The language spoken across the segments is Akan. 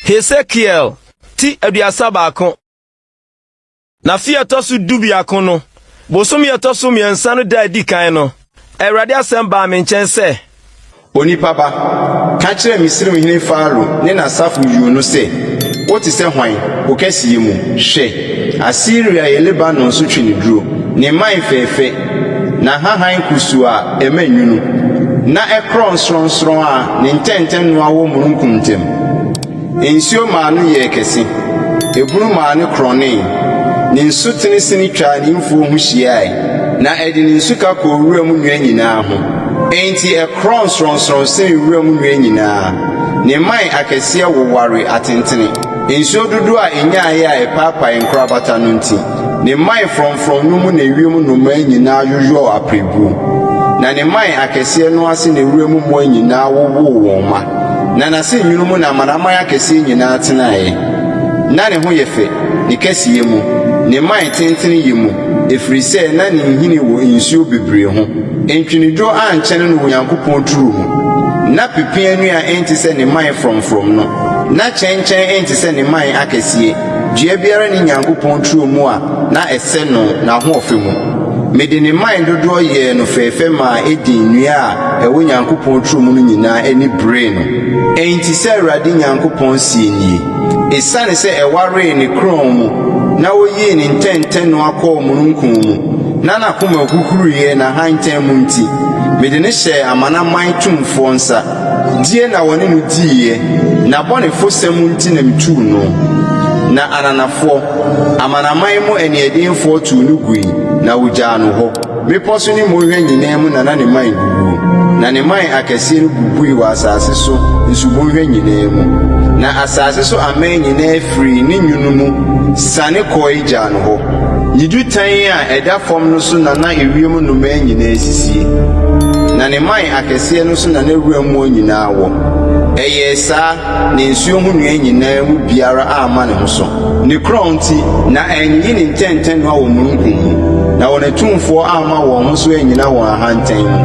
Hesekiel ti 31. Na afe a ɛtɔ so 11 no, bosome a ɛtɔ so mmiɛnsa no da a edi kan no, Awurade asɛm baa me nkyɛn sɛ. Onipa ba, ka kyerɛ Misraimhene Farao ne n'asafo yuu no sɛ, 'Wote sɛ hwan, wo kɛseyɛ mu? Hwɛ! Asiria yɛ Lebanon so tweneduro, ne mman fɛfɛ, n'ahahan kusuu a ɛma nwunu, na ɛkorɔn sorɔnsorɔn a ne ntɛntɛnoa wɔ mununkum ntam. Nsuo maa no yɛɛ kɛse, ebunu maa no korɔnee, ne nsutene sene twaa ne mfuo ho hyiae, na ɛde ne nsuka kɔɔ wuram nnua nyinaa ho. Enti ɛkorɔn sorɔnsorɔn sene wuram nnua nyinaa, ne mman akɛseɛ woware atentene. Nsuo dodoɔ a ɛnyaeɛ a ɛpaapaee nkorabata no nti, Ne mman frɔmfrɔm no mu na ewiem nnomaa nyinaa yoyɔɔ apirebuo, na ne mman akɛseɛ no ase na wuram mmoa nyinaa wowoo wɔn mma, na n'ase nwunu mu na amanaman akɛseɛ nyinaa tenaeɛ. Na ne ho yɛ fɛ, ne kɛseyɛ mu, ne mman tentene yɛ mu, ɛfiri sɛ na ne nhini wɔ nsuo bebree ho. Ntweneduro ankyɛne no wɔ Onyankopɔn turo mu. Na pepeaa nnua nte sɛ ne mman frɔmfrɔm no, na kyɛnkyɛn nte sɛ ne mman akɛseɛ. Dua biara nni Nyankopɔn turo mu a na ɛsɛ no n'ahoɔfɛ mu. Mede ne mman dodoɔ yɛɛ no fɛɛfɛ maa Eden nnua a ɛwɔ Nyankopɔn turo mu no nyinaa ani beree no. Enti sɛ Awurade Nyankopɔn seɛ nie, Esiane sɛ ɛwaree ne korɔn mu na oyii ne ntɛntɛnoa kɔɔ mununkum mu, na n'akoma huhuruiɛ n'ahantan mu nti, mede no hyɛɛ amanaman tumfoɔ nsa. Die na wɔne no diiɛ, n'abɔnefosɛm nti na mituu no. Na ananafoɔ, amanaman mu aniɛdenfoɔ tuu no gui, na wogyaa no hɔ. Mmepɔ so ne mmonhwa nyinaa mu na na ne mman guguo, na ne mman akɛseɛ no bubui wɔ asase so nsubɔnhwa nyinaa mu. Na asase so aman nyinaa firii ne nwunu mu siane kɔe gyaa no hɔ. Ne dutan a ɛda fam no so na na ewiem nnomaa nyinaa sisie, na ne mman akɛseɛ no so na na wuram mmoa nyinaa wɔ. Ɛyɛɛ saa na nsuo ho nnua nyinaa mu biara amma ne ho so. Ne korɔn nti, na anyiyi ne ntɛntɛnoa wɔ mununkum mu, na wɔn atumfoɔ amma wɔn ho so annyina wɔn ahantan mu.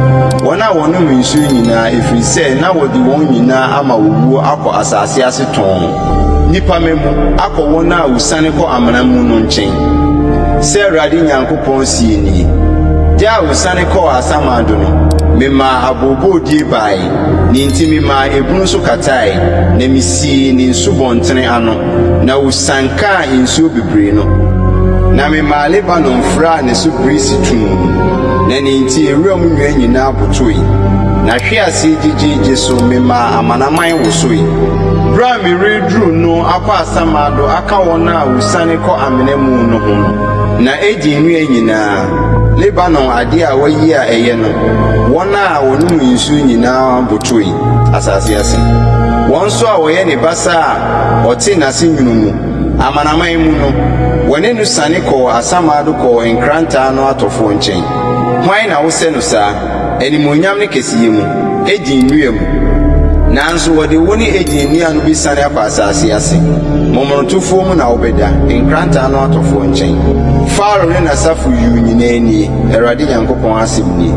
Wɔn a wɔnom nsuo nyinaa, ɛfiri sɛ na wɔde wɔn nyinaa ama owuo akɔ asase ase tɔnn. Nnipa mma mu akɔ wɔn a wosiane kɔ amena mu no nkyɛn. Sɛ Awurade Nyankopɔn seɛ nie, Da a wosiane kɔɔ asamando no, memaa abooboodie bae, ne nti memaa ebunu so katae, na misii ne nsubɔntene ano, na wosiankaa nsuo bebree no. Na memaa Lebanon furaa ne so birisi tumm, na ne nti wuram nnua nyinaa botoe. N'ahweaseɛ gyegyeegye so memaa amanaman wosoe. Bere a mereduru no akɔ asamando aka wɔn a wosiane kɔ amena mu no ho no, na Eden nnua nyinaa, Lebanon ade a wɔayi a ɛyɛ no, wɔn a wɔnom nsu nyinaa botoe asase ase. Wɔn nso a wɔyɛ ne basa a ɔte n'ase nwunu mu, amanaman mu no, wɔne no siane kɔɔ asamando kɔɔ nkrantɛ ano atɔfoɔ nkyɛn. Hwan na wosɛ no saa? Animuonyam ne kɛseyɛ mu, Eden nnua mu. Nanso wɔde wo ne Eden nnua no besiane akɔ asase ase. Momonotofoɔ mu na wobɛda, nkrantɛ ano atɔfoɔ nkyɛn. Farao ne n'asafo yuu nyinaa nie, Awurade Nyankopɔn asɛm nie.